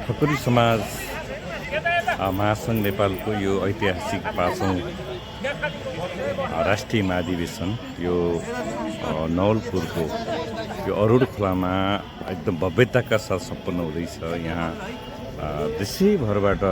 ठकुरी समाज महासङ्घ नेपालको यो ऐतिहासिक 5औं राष्ट्रिय महाधिवेशन यो नवलपुरको यो अरुण खोलामा एकदम भव्यताका साथ सम्पन्न हुँदैछ। यहाँ देशैभरबाट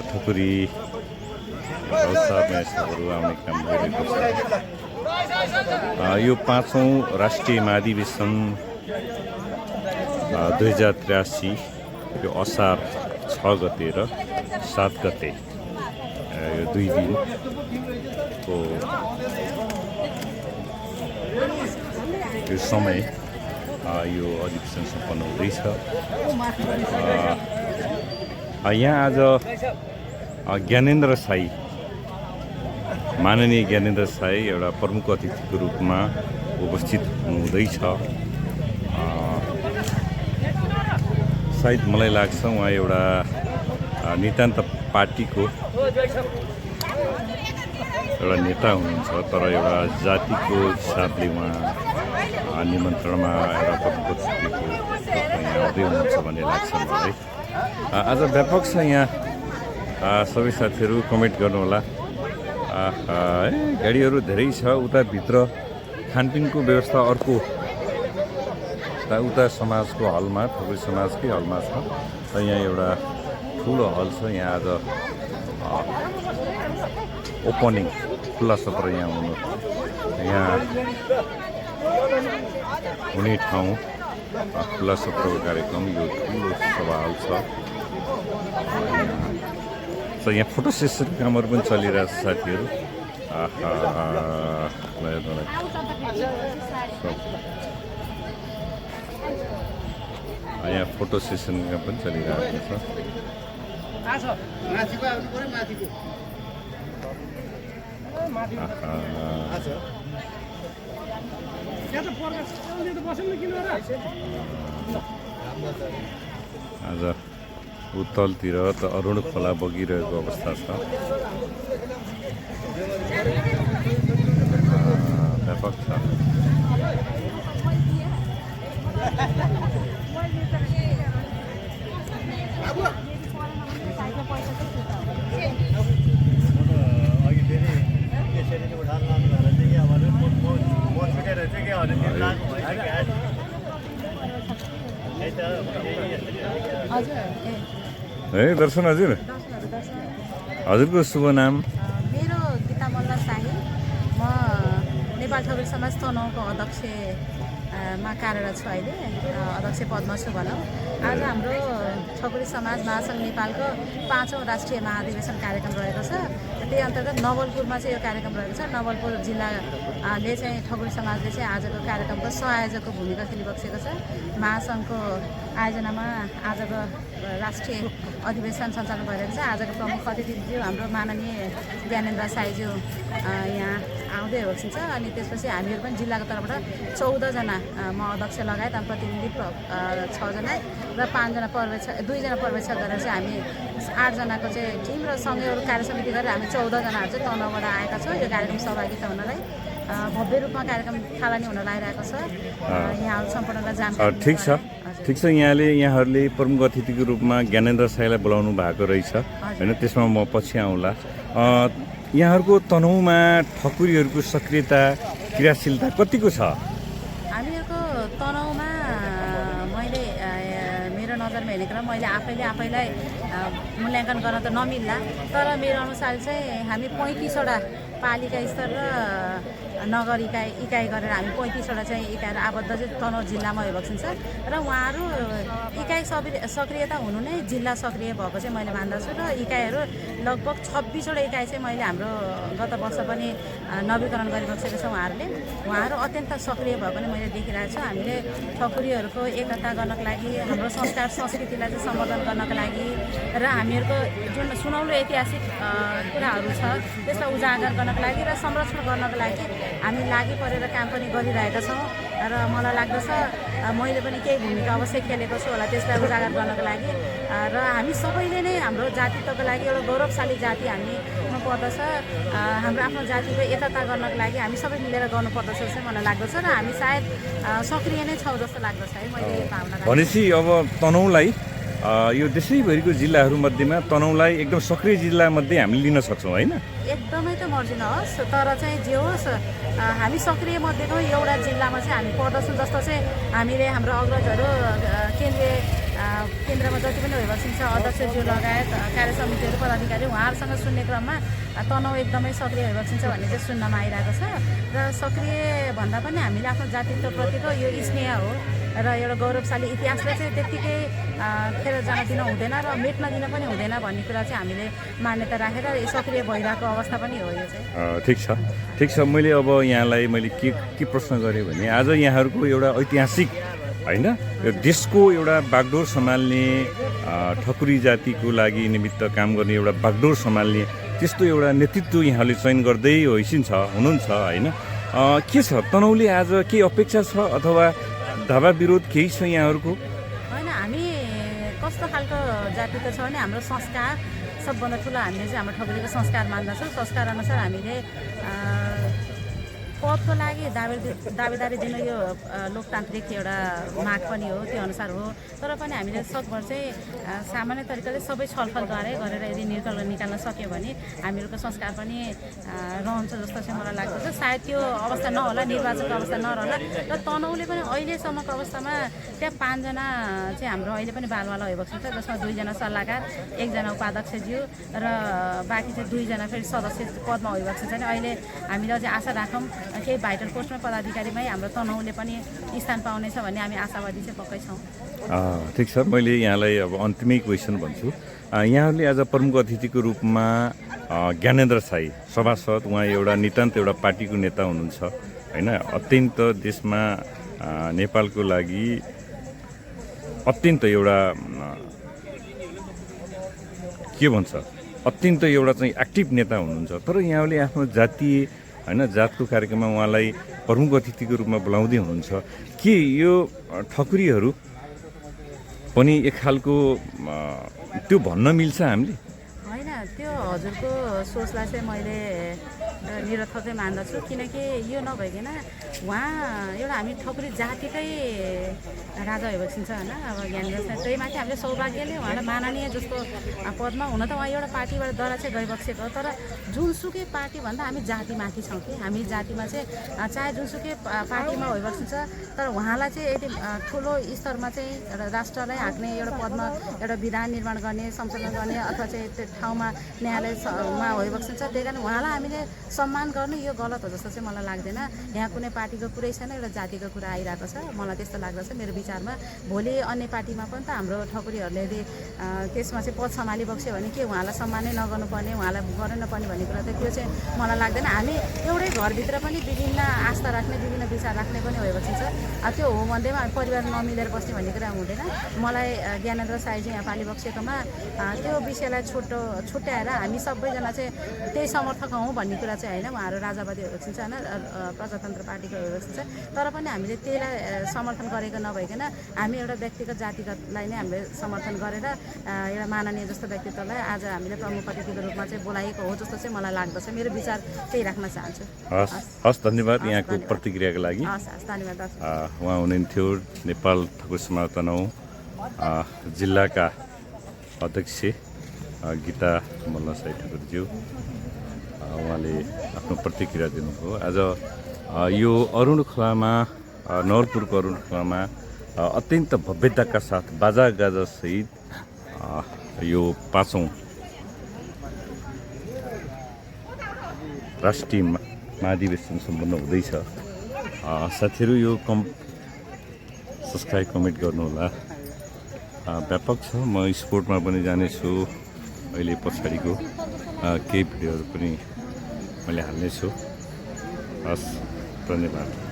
ठकुरी व्यवसायहरू आउने काम गरिरहेको छ। यो 5औं राष्ट्रिय महाधिवेशन 2083 यो असार 6 गते र 7 गते यो 2 दिनको यो समय यो अधिवेशन सम्पन्न हुँदैछ। यहाँ आज ज्ञानेन्द्र साई, माननीय ज्ञानेन्द्र साई एउटा प्रमुख अतिथिको रूपमा उपस्थित हुनुहुँदैछ। सायद मलाई लाग्छ उहाँ एउटा नितान्त पार्टीको एउटा नेता हुनुहुन्छ, तर एउटा जातिको हिसाबले उहाँ निमन्त्रणमा एउटा प्रमुख अतिथिको यहाँ आउँदै हुनुहुन्छ भन्ने लाग्छ मलाई। आज व्यापक छ यहाँ, सबै साथीहरू कमेन्ट गर्नुहोला। गाडीहरू धेरै छ, उता भित्र खानपिनको व्यवस्था अर्को उता समाजको हलमा, ठकुरी समाजकै हलमा छ। र यहाँ एउटा ठुलो हल छ। यहाँ आज ओपनिङ खुल्ला सत्र यहाँ हुने ठाउँ खुल्ला सत्रको कार्यक्रम यो ठुलो सभा हल छ। यहाँ फोटो सेसन कामहरू पनि चलिरहेछ साथीहरू। यहाँ फोटो सेसनका पनि चलिरहेको छ। आज उत्तलतिर त अरुण खोला बगिरहेको अवस्था छ। व्यापक छ। दर्शन हजुर, हजुरको शुभ नाम? मेरो गीता मल्ल शाही। म नेपाल ठकुरी समाज तनहुँको अध्यक्षमा कार्यरत छु। अहिले अध्यक्ष पदमा छु भनौँ। आज हाम्रो ठकुरी समाज महासङ्घ नेपालको 5औं राष्ट्रिय महाधिवेशन कार्यक्रम रहेको छ। त्यही अन्तर्गत नवलपुरमा चाहिँ यो कार्यक्रम रहेको छ। नवलपुर जिल्लाले चाहिँ ठकुरी समाजले चाहिँ आजको कार्यक्रमको सहआयोजकको भूमिका खेलिबसेको छ। महासङ्घको आयोजनामा आजको राष्ट्रिय अधिवेशन सञ्चालन भइरहेको छ। आजको प्रमुख अतिथिज्यू हाम्रो माननीय ज्ञानेन्द्र साईज्यू यहाँ आउँदै हुनुहुन्छ। अनि त्यसपछि हामीहरू पनि जिल्लाको तर्फबाट 14 जना, म अध्यक्ष लगायत प्रतिनिधि 6 जना र 5 जना पर्यवेक्षक, 2 जना पर्यवेक्षक गरेर चाहिँ हामी 8 जनाको चाहिँ टिम र सँगै अरू कार्य समिति गरेर हामी 14 जनाहरू चाहिँ तनहुँबाट आएका छौँ यो कार्यक्रम सहभागिता हुनलाई। भव्य रूपमा कार्यक्रम थालनी हुन लागिरहेको छ। यहाँहरू सम्पूर्णलाई जानकारी ठिक छ। यहाँहरूले प्रमुख अतिथिको रूपमा ज्ञानेन्द्र साईलाई बोलाउनु भएको रहेछ होइन, त्यसमा म पछि आउँला। यहाँहरूको तनहुँमा ठकुरीहरूको सक्रियता, क्रियाशीलता कतिको छ? हामीहरूको तनहुमा मैले मेरो नजरमा हेरेको र मैले आफैलाई मूल्याङ्कन गर्न त नमिल्ला, तर मेरो अनुसार चाहिँ हामी 35वटा पालिका स्तर र नगर इकाइ गरेर हामी 35वटा चाहिँ इकाइहरू आबद्ध चाहिँ तनहुँ जिल्लामा भइबक्सिन्छ र उहाँहरू इकाइ सक्रियता हुनु नै जिल्ला सक्रिय भएको चाहिँ मैले मान्दछु र इकाइहरू लगभग 26वटा इकाइ चाहिँ मैले हाम्रो गत वर्ष पनि नवीकरण गरिबक्सेको छ उहाँहरू अत्यन्त सक्रिय भएको पनि मैले देखिरहेको छु। हामीले ठकुरीहरूको एकता गर्नको लागि, हाम्रो संस्कार संस्कृतिलाई चाहिँ सम्वर्धन गर्नको लागि र हामीहरूको जुन सुनौलो ऐतिहासिक कुराहरू छ त्यसलाई उजागर गर्नको लागि र संरक्षण गर्नको लागि हामी लागि परेर काम पनि गरिरहेका छौँ र मलाई लाग्दछ मैले पनि केही भूमिका अवश्य खेलेको छु होला त्यसलाई उजागर गर्नको लागि र हामी सबैले नै हाम्रो जातित्वको लागि एउटा गौरवशाली जाति हामी हुनुपर्दछ। हाम्रो आफ्नो जातिको एकता गर्नको लागि हामी सबै मिलेर गर्नुपर्दछ चाहिँ मलाई लाग्दछ र हामी सायद सक्रिय नै छौँ जस्तो लाग्दछ है मैले भावना। भनेपछि अब तनहुँलाई यो देशैभरिको जिल्लाहरूमध्येमा तनहुँलाई एकदम सक्रिय जिल्लामध्ये हामीले लिन सक्छौँ होइन? एकदमै त मर्जी नहोस्, तर चाहिँ जे होस् हामी सक्रिय मध्येको एउटा जिल्लामा चाहिँ हामी पर्दछौँ जस्तो चाहिँ हामीले हाम्रो अग्रजहरू केन्द्रमा जति पनि भइबक्सिन्छ अध्यक्षज्यू लगायत कार्य समितिहरू पदाधिकारी उहाँहरूसँग सुन्ने क्रममा तनहुँ एकदमै सक्रिय भइबक्सिन्छ भन्ने चाहिँ सुन्नमा आइरहेको छ र सक्रिय भन्दा पनि हामीले आफ्नो जातित्वप्रतिको यो स्नेह हो र एउटा गौरवशाली इतिहासलाई चाहिँ त्यत्तिकै खेर जान दिन हुँदैन र मेट्न दिन पनि हुँदैन भन्ने कुरा चाहिँ हामीले मान्यता राखेर सक्रिय भइरहेको अवस्था पनि हो यो चाहिँ। ठिक छ। मैले अब यहाँलाई के प्रश्न गरेँ भने आज यहाँहरूको एउटा ऐतिहासिक होइन यो देशको एउटा बागडोर सम्हाल्ने ठकुरी जातिको लागि निमित्त काम गर्ने एउटा बागडोर सम्हाल्ने त्यस्तो एउटा नेतृत्व यहाँले चयन गर्दै हुनुहुन्छ होइन? के छ तनहुँले आज के अपेक्षा छ अथवा धावा विरोध केही छ यहाँहरूको? होइन, हामी कस्तो खालको जातित्व छ भने हाम्रो संस्कार सबभन्दा ठुलो हामीले चाहिँ हाम्रो ठकुरीको संस्कार मान्दछौँ। संस्कार अनुसार हामीले पदको लागि दावेदारी दिन यो लोकतान्त्रिक एउटा माग पनि हो, त्यो अनुसार हो। तर पनि हामीले सकभर चाहिँ सामान्य तरिकाले सबै छलफल गरेर यदि निकाल्न सक्यो भने हामीहरूको संस्कार पनि रहन्छ जस्तो चाहिँ मलाई लाग्दछ। सायद त्यो अवस्था नहोला, निर्वाचनको अवस्था नरहला र तनहुँले पनि अहिलेसम्मको अवस्थामा त्यहाँ 5जना चाहिँ हाम्रो अहिले पनि बालवाला भइबक्सिन्छ, जसमा 2जना सल्लाहकार, 1जना उपाध्यक्षज्यू र बाँकी चाहिँ 2जना फेरि सदस्य पदमा भइबक्सिन्छ भने अहिले हामीले अझै आशा राखौँ केही भाइटल पोस्टमा पदाधिकारीमै हाम्रो तनहुँले पनि स्थान पाउनेछ भन्ने हामी आशावादी चाहिँ पक्कै छौँ। ठिक छ। मैले यहाँलाई अब अन्तिमै क्वेसन भन्छु। यहाँहरूले आज प्रमुख अतिथिको रूपमा ज्ञानेन्द्र साई सभासद, उहाँ एउटा नितान्त एउटा पार्टीको नेता हुनुहुन्छ होइन? अत्यन्त देशमा नेपालको लागि अत्यन्त एउटा के भन्छ अत्यन्त एउटा चाहिँ एक्टिभ नेता हुनुहुन्छ, तर यहाँले आफ्नो जातीय होइन जातको कार्यक्रममा उहाँलाई प्रमुख अतिथिको रूपमा बोलाउँदै हुनुहुन्छ। के यो ठकुरीहरू पनि एक खालको त्यो भन्न मिल्छ हामीले? होइन, त्यो हजुरको सोचलाई चाहिँ मैले निरर्थकै मान्दछु, किनकि यो नभइकन उहाँ एउटा हामी ठकुरी जातिकै राजा भइबक्सिन्छ होइन? अब ज्ञानेन्द्र साई त्यही माथि हामीले सौभाग्यले उहाँलाई माननीय जस्तो पदमा हुन त उहाँ एउटा पार्टीबाट द्वारा चाहिँ गइबक्सेको, तर जुनसुकै पार्टीभन्दा हामी जातिमाथि छौँ कि हामी जातिमा चाहिँ चाहे जुनसुकै पार्टीमा भइबक्सिन्छ, तर उहाँलाई चाहिँ यदि ठुलो स्तरमा चाहिँ एउटा राष्ट्रलाई हाँक्ने एउटा पदमा एउटा विधान निर्माण गर्ने, संशोधन गर्ने अथवा चाहिँ त्यो ठाउँमा न्यायालयमा भइबक्सिन्छ, त्यही कारण उहाँलाई हामीले सम्मान गर्नु यो गलत हो जस्तो चाहिँ मलाई लाग्दैन। यहाँ कुनै पार्टीको कुरै छैन, एउटा जातिको कुरा आइरहेको छ, मलाई त्यस्तो लाग्दछ मेरो विचारमा। भोलि अन्य पार्टीमा पनि त हाम्रो ठकुरीहरूले यदि त्यसमा चाहिँ पद सम्हालिबक्स्यो भने के उहाँलाई सम्मान नै नगर्नुपर्ने, उहाँलाई गर्न नपर्ने भन्ने कुरा त त्यो चाहिँ मलाई लाग्दैन। हामी एउटै घरभित्र पनि विभिन्न आस्था राख्ने, विभिन्न विचार राख्ने पनि भइबक्सिन्छ, त्यो हो भन्दैमा परिवार नमिलेर बस्ने भन्ने कुरा हुँदैन। मलाई ज्ञानेन्द्र साई चाहिँ यहाँ पालिबक्सेकोमा त्यो विषयलाई छुट्याएर हामी सबैजना चाहिँ त्यही समर्थक हौँ भन्ने कुरा चाहिँ होइन। उहाँहरू राजावादी भइबक्सिन्छ होइन, प्रजातन्त्र पार्टीको भइबक्सिन्छ, तर पनि हामीले त्यसलाई समर्थन गरेको नभइकन हामी एउटा व्यक्तिगत जातिगतलाई नै हामीले समर्थन गरेर एउटा माननीय जस्तो व्यक्तित्वलाई आज हामीले प्रमुख अतिथिको रूपमा चाहिँ बोलाएको हो जस्तो चाहिँ मलाई लाग्दछ। मेरो विचार त्यही राख्न चाहन्छु। हस्, धन्यवाद यहाँको प्रतिक्रियाको लागि। हस्, धन्यवाद। उहाँ हुनुहुन्थ्यो नेपाल ठकुर समाज तनहुँ जिल्लाका अध्यक्ष गीता मल्ल साई ठकुरज्यू, उहाँले आफ्नो प्रतिक्रिया दिनुभयो। आज यो अरुण खोलामा नवलपुरको अरुणमा अत्यन्त भव्यताका साथ बाजा गाजासहित यो 5औं राष्ट्रिय महाधिवेशन सम्पन्न हुँदैछ। साथीहरू यो सब्सक्राइब कमेन्ट गर्नुहोला। व्यापक छ। म स्पोर्टमा पनि जानेछु। अहिले पछाडिको केही भिडियोहरू पनि मैले हाल्नेछु। हस्, धन्यवाद।